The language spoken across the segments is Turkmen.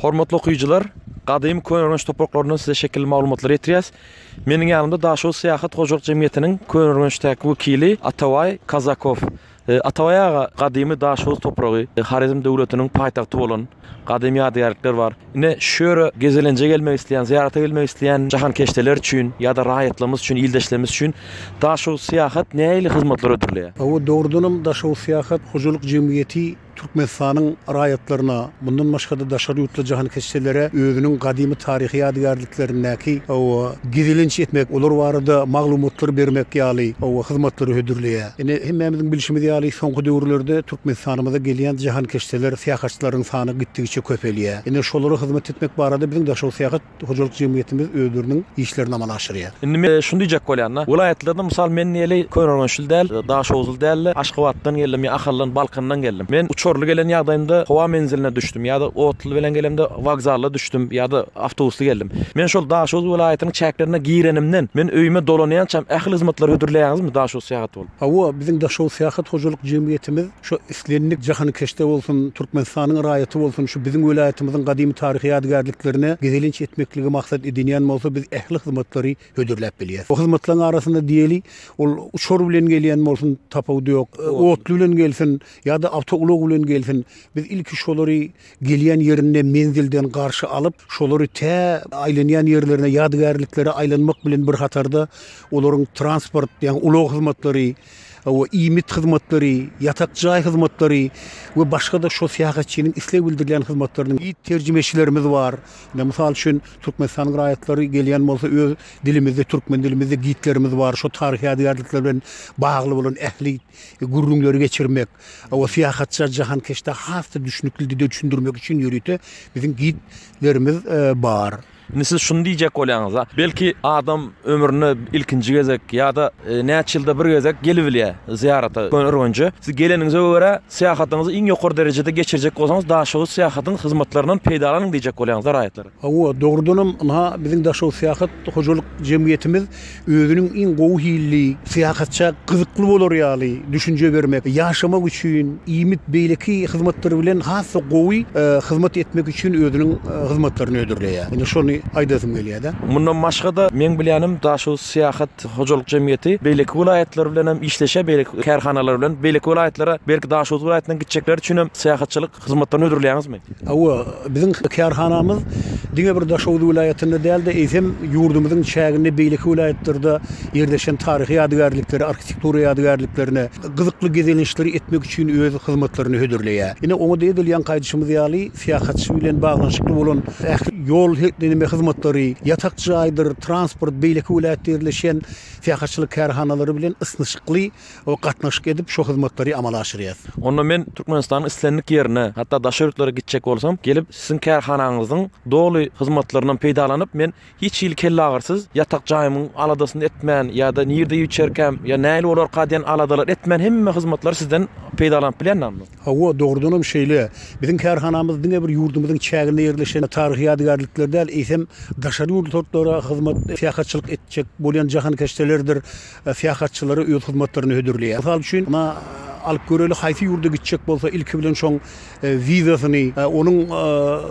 Hormatly okyjylar, gadymy Köneürgenç topraklaryndan size şekilli maglumatlary ýetirýäs. Meniň ýanymda Daşoguz syýahat hojalyk jemgyýetiniň Köneürgençdäki wekili Atabaý Kazakow. Atabaý aga, gadymy Daşoguz topragy, Horezm döwletiniň paýtagty bolan gadymy ýadygärlikler bar. Ine, şu ýere gezelenje gelmek isleýän, zyýarata gelmek isleýän jahankeşdeler üçin ýa-da raýatlarymyz üçin, ildeşlerimiz üçin Daşoguz syýahat nähili hyzmatlar hödürleýär? Hawa, dogrudanam Daşoguz syýahat hojalyk jemgyýeti Türkmenistanyň raýatlaryna, mundan başga-da daşary ýurtly jahankeşdelere özüniň gadymy taryhy ýadygärliklerindäki gezelenç etmek, olar barada maglumatlar bermek ýaly hyzmatlary hödürleýär. Ine, hemmämiziň bilşimiz ýaly, soňky döwürlerde Türkmenistanymyza gelýän jahankeşdeler, syýahatçylaryň sany gitdigiçe köpelýär. Ine, şolara hyzmat etmek barada biziň Daşoguzsyýahat hojalyk jemgyýetimiz özleriniň işlerini amala aşyrýar. Indi men şuny diýjek bolýan-da, welaýatlarda mysal men diýeli Köneürgençli däl, Daşoguzly däl-de, Aşgabatdan geldim ýa Ahaldan, Balkandan geldim. Men uçarly gelen ýagdaýymda howa menziline düşdüm ýa-da otly bilen gelemde wokzalda düşdüm ýa-da awtobusly geldim. Men şol Daşoguz welaýatynyň çäklerine girenimden, men öýüme dolanýançam ähli hyzmatlary hödürleýäňizmi Daşoguz syýahat bolup? Hawa, biziň Daşoguz syýahat hojalyk jemgyýetimiz şu islendik jahankeşde bolsun, Türkmenistanyň raýaty bolsun, şu biziň welaýatymyzyň gadymy taryhy ýadygärliklerine gezelenç etmekligi maksat edinýän bolsa, biz ähli hyzmatlary hödürläp bilýäs. Bu hyzmatlaryň arasynda diýeli, ol uçar bilen gelýän bolsun, tapawudy ýok, otly bilen gelsin ýa-da awtoulag bilen gelsin, biz ilki şolary gelýän ýerinde menzilden garşy alyp, şolary tä aýlanýan ýerlerine, ýadygärliklere aýlanmak bilen bir hatarda olaryň transport, ýagny ulag hyzmatlary, we iýmit hyzmatlary, ýatak jaý hyzmatlary we başga-da şol syýahatçynyň isleg bildirilýän hyzmatlarynyň gid terjimeçilerimiz bar. Ine, mysal üçin, Türkmenistanyň raýatlary gelýän bolsa öz dilimizde, türkmen dilimizde gidlerimiz bar. Şo taryhy ýadygärlikler bilen bagly bolan ähli gürrüňleri geçirmek, o syýahatça, jahankeşdä has-da düşnükli dilde düşündirmek üçin ýörite biziň gidlerimiz bar. Indi siz şuny diýjek bolýaňyz-a, belki adam ömründe ilkinji gezek ýa-da näçe ýylda bir gezek gelibilýär zyýarata Köneürgenje. Siz geleniňize görä syýahatyňyzy iň ýokary derejede geçirjek bolsaňyz Daşoguz syýahatyň hyzmatlaryndan peýdalanyň diýjek bolýaňyz-da raýatlara. Hawa, dogrudanam, ynha, biziň Daşoguz syýahat hojalyk jemgyýetimiz özüniň iň gowy hilli, syýahatça gyzykly bolar ýaly düşünje bermek, ýaşamak üçin iýmit, beýleki hyzmatlar bilen has-da gowy hyzmat etmek üçin özüniň hyzmatlaryny hödürleýär. Ine şony aýdasym gelýär-de. Mundan başga-da, meň bilýänim, Daşoguz syýahat hojalyk jemgyýeti beýleki welaýatlar bilen hem işleşýär, beýleki kärhanalar bilen. Beýleki welaýatlara, belki Daşoguz welaýatyndan gitjekler üçin hem syýahatçylyk hyzmatlaryny hödürleýäňizmi? Hawa, biziň kärhanamyz diňe bir Daşoguz welaýatynda däl-de, eýsem, ýurdumyzyň çäginde beýleki welaýatlarda ýerleşen taryhy ýadygärliklere, arhitektura ýadygärliklerine gyzykly gezelençleri etmek üçin öz hyzmatlaryny hödürleýär. Ine, oňa-da edil ýaňky aýdyşymyz ýaly, syýahatçy bilen baglanyşykly bolan ähli ýol neme hyzmatlary, ýatak jaýdyr, transport, beýleki welaýatda ýerleşýän syýahatçylyk kärhanalary bilen ysnyşykly gatnaşyk edip, şo hyzmatlary amala aşyrýas. Onda men Türkmenistanyň islendik ýerine, hatda daşary ýurtlara gitjek bolsam, gelip siziň kärhanaňyzyň doly hyzmatlaryndan peýdalanyp, men hiç hili kelleagyrsyz, ýatak jaýymyň aladasyny etmän ýa-da nirde iýip içerkäm, ýa nähili bolarka diýen aladalar etmän hemme hyzmatlary sizden peýdalanyp bilýän onda. Hawa, dogrudanam şeýle. Biziň kärhanamyz diňe bir ýurdumyzyň çäginde ýerleşen taryhy ýadygärlikleri däl, eýsem, daşary ýurtlara hyzmat, syýahatçylyk etjek bolýan jahankeşdelerdir syýahatçylara öz hyzmatlaryny hödürleýär. Mysal üçin, ynha, alyp göreli, haýsy ýurda gitjek bolsa, ilki bilen şoň wizasyny, onuň,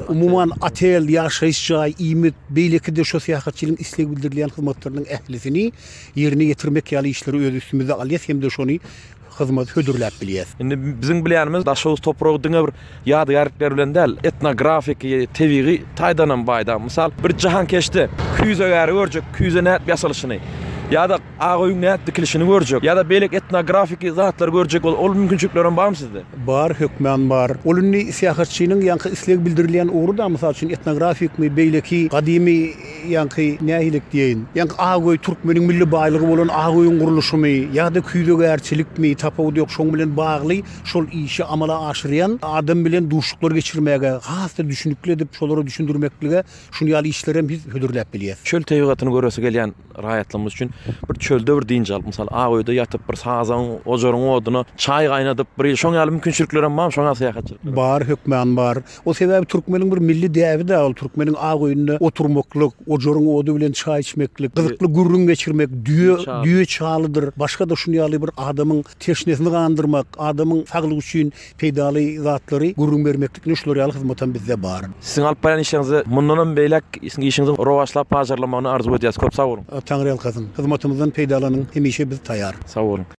umuman, otel, ýaşaýyş jaý, iýmit, beýleki-de şo syýahatçylygyň isleg bildirilýän hyzmatlarynyň ählisini ýerine ýetirmek ýaly işleri öz üstümize alýas hem-de şony hyzmat hödürläp bilýäs. Indi biziň bilýänimiz Daşoguz topragy diňe bir ýadygärlikler bilen däl, etnografiki, tebigy taýdan hem baý-da. Mysal, bir jahankeşde küýzegäri görjek, küýze nädip ýasalyşyny, ýa-da ak öýüň nädip dikilişini görjek, ýa-da beýleki etnografiki zatlary görjek bol, ol mümkinçilikler hem barmy sizde? Bar, hökman bar. Ol indi syýahatçynyň ýaňky isleg bildirilýän ugry-da, mysal üçin, etnografikmi, beýleki gadymy ýaňky nähilek diýeýin, ýaňky ak öý türkmeniň milli baýlygy bolan ak öýüň gurluşymy ýa-da küýzegärçilikmi, tapawudy ýok, şoň bilen bagly şol işi amala aşyrýan adam bilen duşuşyklar geçirmäge, has-da düşünikli edip şolara düşündirmeklige şuny ýaly işlerem biz hödürläp bilýäs. Çöl tebigatyny göresi gelýän raýatlarymyz üçin. bir çölde bir dynç alyp, mysal, ak öýde ýatyp, bir sazagyň, ojaryň oduna çaý gaýnadyp, bir şoň ýaly mümkinçiliklerem barmy şoň ýaly syýahatçylyklar? Bar, hökman bar. O sebäbi türkmeniň bir milli däbi-dä ol, türkmeniň ak öýünde oturmaklyk, ojaryň ody bilen çaý içmeklik, gyzykly gürrüň geçirmek, düýe, düýe çalydyr, başga-da şuny ýaly bir adamyň teşnesini gandyrmak, adamyň saglygy üçin peýdaly zatlary gürrüň bermeklik ine şular ýaly hyzmatam bizde bar. Siziň alyp barýan işleriňizde mundanam beýläk işiňiziň rowaçlap pajarlamagyny arzuw edýäs. Köp sag boluň. Taňryýalkasyn. Hyzmatymyzdan peýdalanyň hemişe biz taýar. Sag boluň.